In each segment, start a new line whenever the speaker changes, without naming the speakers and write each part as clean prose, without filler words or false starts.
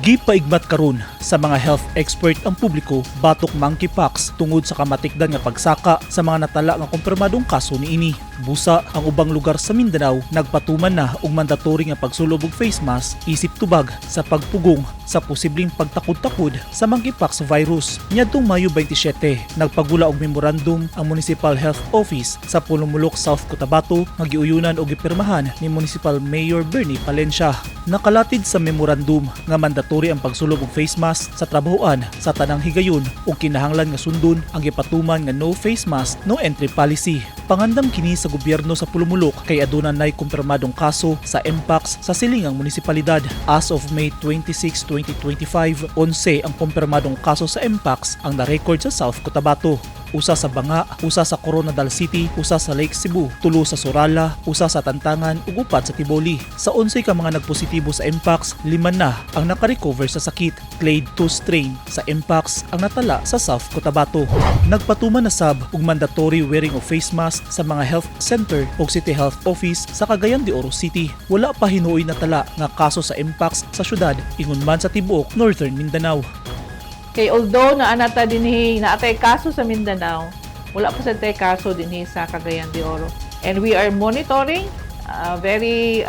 Gipaigmat karon sa mga health expert ang publiko batok monkeypox tungod sa kamatikdan nga pagsaka sa mga natala nga kumpirmadong kaso niini. Busa ang ubang lugar sa Mindanao nagpatuman na og mandatory nga pagsulob og face mask isip tubag sa pagpugong sa posibleng pagtakod-takod sa monkeypox virus. Niadtong Mayo 27, nagpagula og memorandum ang Municipal Health Office sa Polomolok, South Cotabato nga giuyunan og gipirmahan ni Municipal Mayor Bernie Palencia. Nakalatid sa memorandum nga mandatory ang pagsulob og face mask sa trabahoan sa tanang higayon ug kinahanglan nga sundon ang gipatuman nga no face mask, no entry policy. Pangandam kini sa gobyerno sa Polomolok kay aduna nay kumpirmadong kaso sa Mpox sa silingang munisipalidad. As of May 26, 2025, 11 ang kumpirmadong kaso sa Mpox ang na-record sa South Cotabato. Usa sa Banga, usa sa Koronadal City, usa sa Lake Sebu, tulo sa Surallah, usa sa Tantangan ug upat sa Tiboli. Sa 11 ka mga nagpositibo sa Mpox, lima na ang nakarecover sa sakit. Clade 2 strain sa Mpox ang natala sa South Cotabato. Nagpatuman na sab og mandatory wearing of face mask sa mga health center ug city health office sa Cagayan de Oro City. Wala pa hinuoy natala nga kaso sa Mpox sa syudad ingon man sa tibuok Northern Mindanao.
Kay although naa na ta dinhi, naa tay kaso sa Mindanao, wala pa sad tay kaso dinhi sa Cagayan de Oro. And we are monitoring very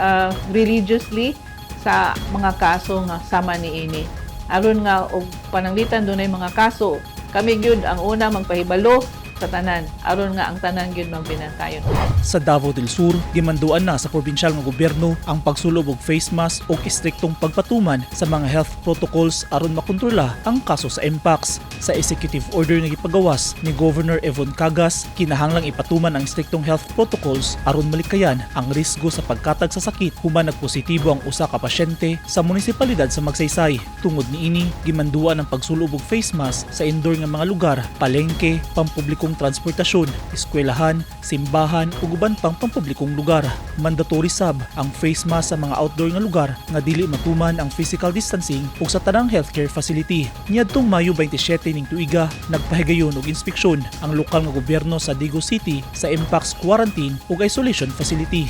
religiously sa mga kaso nga sama niini. Aron nga og pananglitan dunay mga kaso, kami gyud ang una magpahibalo sa tanan aron nga ang tanan gyud magbinantayon.
Sa Davao del Sur, gimanduan na sa probinsyal nga gobyerno ang pagsulob og face mask ug istriktong pagpatuman sa mga health protocols aron makontrola ang kaso sa Mpox. Sa executive order nga gipagawas ni Governor Evon Cagas, kinahanglang ipatuman ang istriktong health protocols aron malikayan ang risgo sa pagkatag sa sakit human nagpositibo ang usa ka pasyente sa munisipalidad sa Magsaysay. Tungod niini, gimanduan ang pagsulob og face mask sa indoor nga mga lugar, palengke, pampublikong transportasyon, eskwelahan, simbahan ug uban pang pampublikong lugar. Mandatory sab ang face mask sa mga outdoor nga lugar nga dili matuman ang physical distancing ug sa tanang healthcare facility. Niadtong Mayo 27 ning tuiga, nagpahigayon og inspeksyon ang lokal nga gobyerno sa Digos City sa Mpox quarantine ug isolation facility.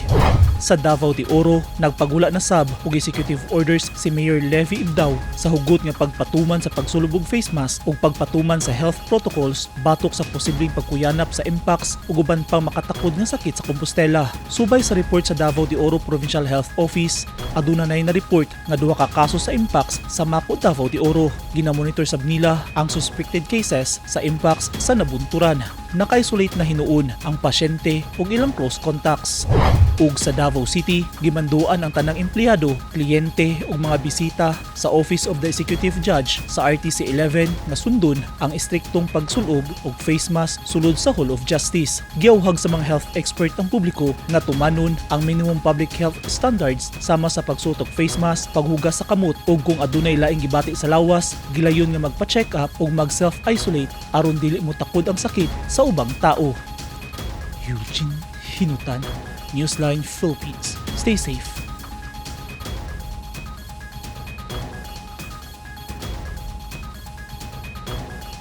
Sa Davao de Oro, nagpagula na sab og executive orders si Mayor Levi Ibdao sa hugot nga pagpatuman sa pagsulob og face mask ug pagpatuman sa health protocols batok sa posibleng pagkuyanap sa Mpox ug uban pang makatakod nga sakit sa Compostela. Subay sa report sa Davao de Oro Provincial Health Office, aduna nay na-report nga duha ka kaso sa Mpox sa Maco, Davao de Oro. Ginamonitor sab nila ang suspected cases sa Mpox sa Nabunturan. Naka-isolate na hinuon ang pasyente ug ilang close contacts. Ug sa Davao City, gimanduan ang tanang empleyado, kliyente ug mga bisita sa Office of the Executive Judge sa RTC 11 nga sundon ang istriktong pagsulob og face mask sulod sa Hall of Justice. Giauhag sa mga health expert ang publiko nga tumanon ang minimum public health standards sama sa pagsuot og face mask, paghugas sa kamot ug kung adunay laing gibati sa lawas, gilayon nga magpa-check up ug mag self-isolate aron dili mo takod ang sakit sa ubang tao. Eugene Hinutan, Newsline Philippines. Stay safe.